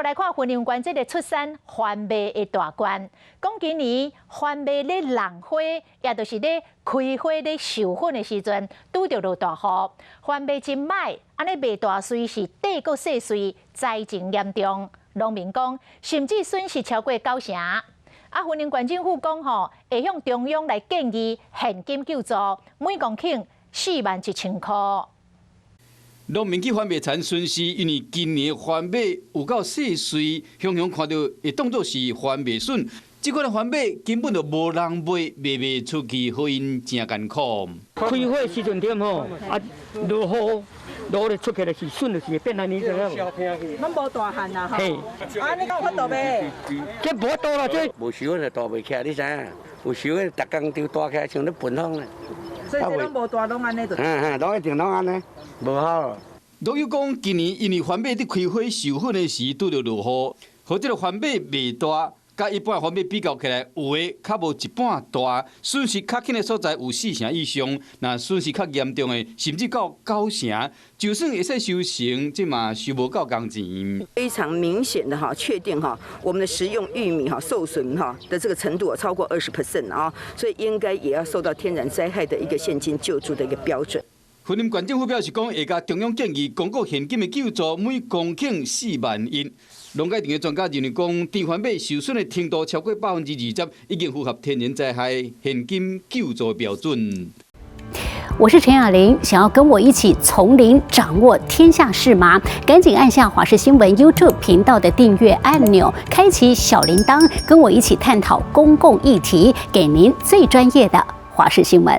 來看雲林縣這个出產番麥的大縣，講今年番麥咧弄花，也就是咧開花咧授粉的時陣，拄著落大雨，番麥真䆀，按呢賣大穗是塊閣細穗，災情嚴重。農民講，甚至損失超過九成。啊，雲林縣政府講吼，會向中央來建議現金救助，每公頃41,000箍。農民去番麥田損失，因為今年番麥有夠細穗，雄雄看著會當做是番麥筍。這款的番麥根本就無人買，賣袂出去，予𪜶誠艱苦。開花時陣點吼，啊落雨落咧出去就是筍就是會變按呢，知影無？攏無大漢啦吼。嘿。啊，你敢有法度賣？這無法度啦，這。無收就大袂起來，你知影？有收的，逐工丟大起來，像咧盆風咧。所以這攏無大，攏按呢就。嗯嗯，攏一定攏按呢，無好。農友講，今年因為番麥佇開花授粉的時拄著落雨，予這个番麥袂大，佮一般番麥比較起來，有的較無一半大，損失較輕的所在有四成以上，若損失較嚴重的，甚至到九成，就算會使收成，這嘛收無夠工錢。非常明顯的哈，確定哈，我們的食用玉米哈受損哈的這個程度超過20% 啊，所以應該也要受到天然災害的一個現金救助的一個標準。雲林縣政府表示講，會共中央建議公告現金的救助，每公頃4萬一。農改場的專家認為講，甜番麥受損的程度超過20%，已經符合天然災害現金救助標準。我是陳雅玲，想要跟我一起從零掌握天下事嗎？趕緊按下華視新聞 YouTube 頻道的訂閱按鈕，開啟小鈴鐺，跟我一起探討公共議題，給您最專業的華視新聞。